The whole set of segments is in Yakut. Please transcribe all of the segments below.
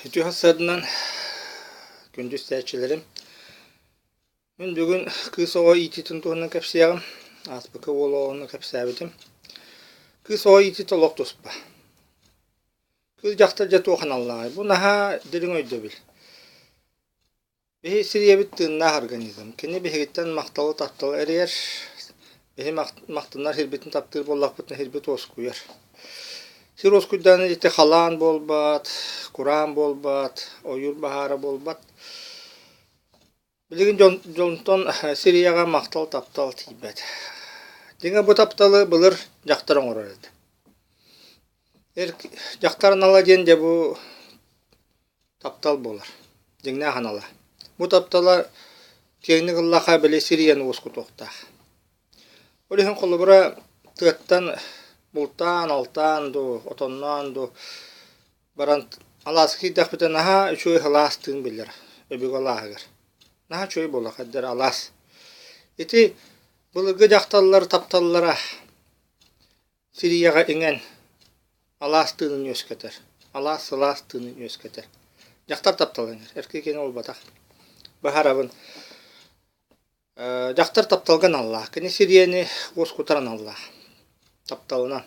Үтүө сарсыарданан күндү истээччилэрим. Мин бүгүн кыыс оҕо иитиитин туһунан кэпсиэҕим. Ааспыкка уол оҕону кэпсээбитим. Кыыс оҕо иитиитэ олох туспа. Кыыс дьахтар дьэ туох аналлааҕый? Бу наһаа дириҥ өйдөбүл. Биһи сир ийэбит тыыннаах организм. Кини биһигиттэн махталы тапталы эрийэр. Биһи махтанар сирбитин таптыыр буоллахпытына сирбит уоскуйар. Сир уоскуйдаҕына ити халаан буолбат, кураан буолбат, ойуур баһаара буолбат. Билигин дьон, дьонтон сир ийэҕэ махтал таптал тиийбэт. Дьиҥэ бу тапталы былыр дьахтар оҥорор этэ. Эр дьахтар анала диэн дьэ бу Таптал буолар, дьиҥнээх анала. Бу таптала киэҥник ыллахха били сир ийэни уоскутуохтаах. Ол иһин холобура тыаттан бултаан-алтаан дуу, отонноон дуу баран алааска киирдэхпитинэ наһаа үчүгэй сылаас тыын биллэр өбүгэ алааһыгар. Наһаа үчүгэй буолар хайдах эрэ алаас. Ити былыргы дьахталлар тапталлара Сир ийэҕэ иҥэн алаас тыынын үөскэтэр, алаас сылаас тыынын үөскэтэр. Дьахтар таптала иҥэр, эркий киэнэ буолбатах. Баһарабын. Дьахтар тапталга аналлаах. Кини сир ийэни уоскутар аналлаах. Тапталынан.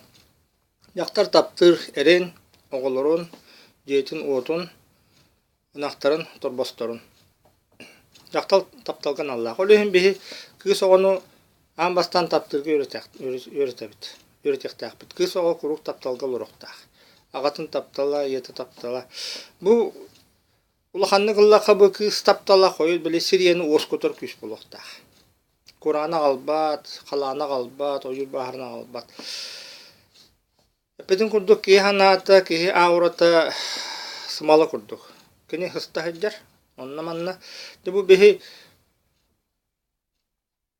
Дьахтар таптыыр эрин, оҕолорун, дьиэтин-уотун, ынахтарын, торбосторун. Дьахтал тапталга аналлаах. Ол иһин биһи кыыс оҕону аан бастаан таптыырга үөрэтэбит, үөрэтиэхтээхпит. Кыыс оҕо куруук тапталга олоруохтаах. Аҕатын таптала, ийэтэ таптала. Бу улаханнык ыллахха бу кыыс таптала хойут били сир ийэни уоскутар күүс буолуохтаах. Курааны аҕалбат, халааны аҕалбат, ойуур баһаарын аҕалбат. Эппитин курдук киһи санаата, киһи аурата сымала курдук. Кини сыста сылдьар, онно-манна. Дьэ бу биһи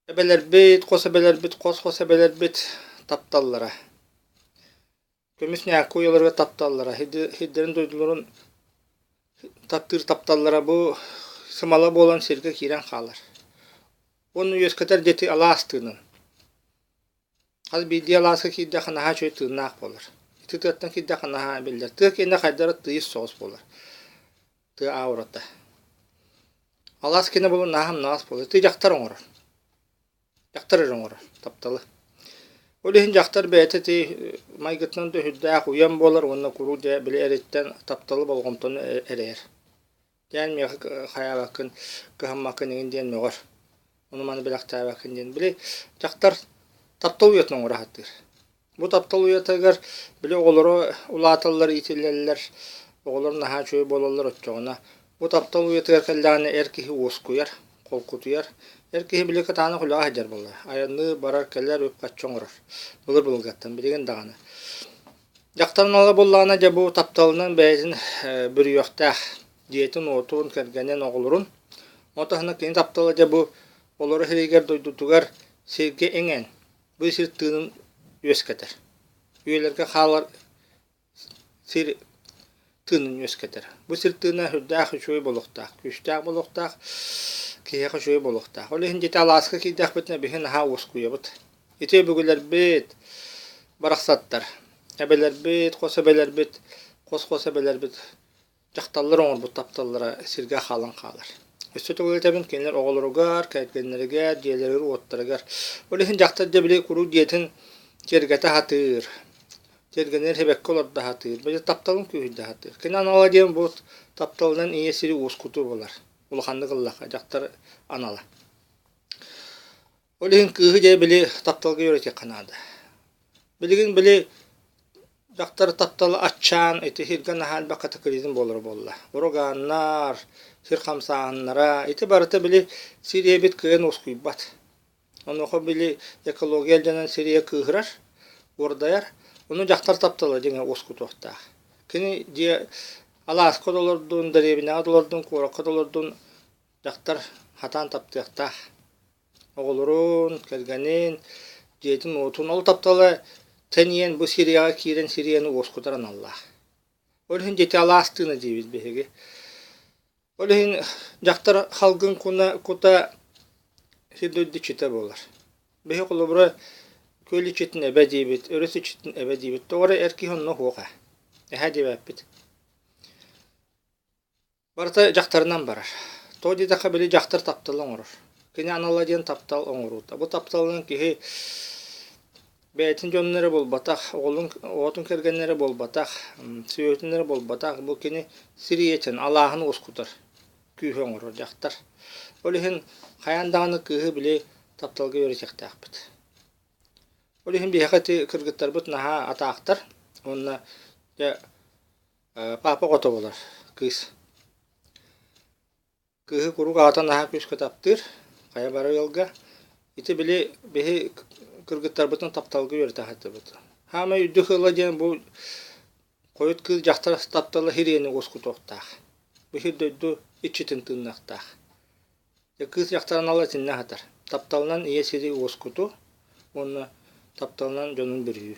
эбэлэрбит, хос эбэлэрбит, хос-хос эбэлэрбит тапталлара. Көмүс ньаакка уйаларыгар тапталлара, сирдэрин дойдуларын таптыыр тапталлара бу сымала буолан сиргэ киирэн хаалар. Уонна үөскэтэр дьэти алаас тыынын. Хас биирдии алааска киирдэххэ наһаа үчүгэй тыыннаах буолар. Ити тыаттан киирдэххэ наһаа биллэр. Тыа киэнэ хайдах эрэ тыйыс соҕус буолар. Тыа аурата. Алаас киэнэ буолан наһаа хамнаҕас буолар. Ити дьахтар оҥорор. Дьахтар эрэ оҥорор тапталы. Ол иһин дьахтар бэйэтэ ити майгытынан да сүрдээх уйан буолар уонна куруук дьэ били эриттэн тапталы болҕомтону эрэйэр. Диэн миэхэ хайаабаккын, кыһаммаккын эҥин диэн мөҕөр. Ону маны бэлэхтээбэккин диэн. Били дьахтар таптал уйатын оҥоро сатыыр. Бу таптал уйатыгар били оҕолоро улааталлар, иитиллэллэр, оҕолор наһаа үчүгэй буолаллар оччоҕуна. Бу таптал уйатыгар кэллэҕинэ эр киһи уоскуйар, холкутуйар. Эр киһи били кытаанах үлэҕэ сылдьар буолла. Айанныы, барар-кэлэр, үп-харчы оҥорор. Былыр-былыргаттан, билигин даҕаны. Дьахтар анала буоллаҕына дьэ бу тапталынан бэйэтин бүрүйүөхтээх дьиэтин-уотун, кэргэнин, оҕолорун. Ол таһынан кини таптала дьэ бу олорор сиригэр дойдутугар сиргэ иҥэн, бу сир тыынын үөскэтэр. Үйэлэргэ хаалар сир тыынын үөскэтэр. Бу сир тыына сүрдээх үчүгэй буолуохтаах, күүстээх буолуохтаах, киһиэхэ үчүгэй буолуохтаах. Ол иһин дьиэтэ алааска киирдэхпитинэ биһи наһаа уоскуйабыт. Ити өбүгэлэрбит барахсаттар, эбэлэрбит, хос эбэлэрбит, хос-хос эбэлэрбит дьахталлар оҥорбут тапталлара сиргэ хаалан хаалар. Өссө төгүл этэбин, кинилэр оҕолоругар, кэргэннэригэр, дьиэлэригэр-уоттарыгар. Ол иһин дьахтар дьэ били куруук дьиэтин киэргэтэ сатыыр, кэргэнигэр сибэкки олордо сатыыр, били тапталын күүһүрдэ сатыыр. Кини анала диэн бу тапталынан ийэ сири уоскутуу буолар. Улаханнык ыллахха, дьахтар анала. Ол иһин кыыһы дьэ били тапталга үөрэтиэххэ наада. Билигин били дьахтар таптала аччаан ити сиргэ наһаа элбэх катаклизм буолара буолла. Ураганнар, сир хамсааһыннара ити барыта били сир ийэбит кыайан уоскуйбат. Онуоха били экология алдьанан сир ийэ кыыһырар, уордайар. Ону дьахтар таптала дьиҥэ уоскутуохтаах. Кини дьиэ алааска да олордун, дэриэбинэҕэ да олордун, куоракка да олордун дьахтар хатаан таптыахтаах. Оҕолорун, кэргэнин, дьиэтин-уотун ол таптала тэнийэн бу сирияҕа киирэн сирияны уоскутар аналлаах. Ол иһин дьиэтэ алаас тыына диибит биһиги. Ол иһин дьахтар халгын куна кута сир дойду иччитэ буолар. Биһи холобура күөл иччитин эбэ диибит, өрүс иччитин эбэ диибит. Тоҕо эрэ эр киһи онно суох ээ. Эһээ диэбэппит. Барыта дьахтарынан барар. Тоҕо диэтэххэ, били дьахтар тапталы оҥорор. Кини анала диэн таптал оҥоруута. Бу тапталынан киһи бэйэтин дьонун эрэ буолбатах, оҕолун, оҕотун кэргэнин эрэ буолбатах, сүөһүтүн эрэ буолбатах, бу кини сир ийэтин, алааһын уоскутар күүһү оҥорор дьахтар. Ол иһин хайаан даҕаны кыыһы били тапталга үөрэтиэхтээхпит. Ол иһин биһиэхэ ити кыргыттарбыт наһаа атаахтар уонна дьэ Папа оҕото буолар, кыыс. Кыыһы куруук аҕата наһаа күүскэ таптыыр, хайа бары ыалга. Ити били биһи кыргыттарбытын тапталга үөрэтэ сатыыбыт. Хаамай үрдүк ыала диэн бу хойут кыыс дьахтар таптала сир ийэни уоскутуохтаах. Бу сир дойду иччитин тыынныахтаах. Дьэ кыыс дьахтар анала итиннэ сытар. Тапталынан ийэ сири уоскутуу уонна тапталынан дьонун бүрүйүү.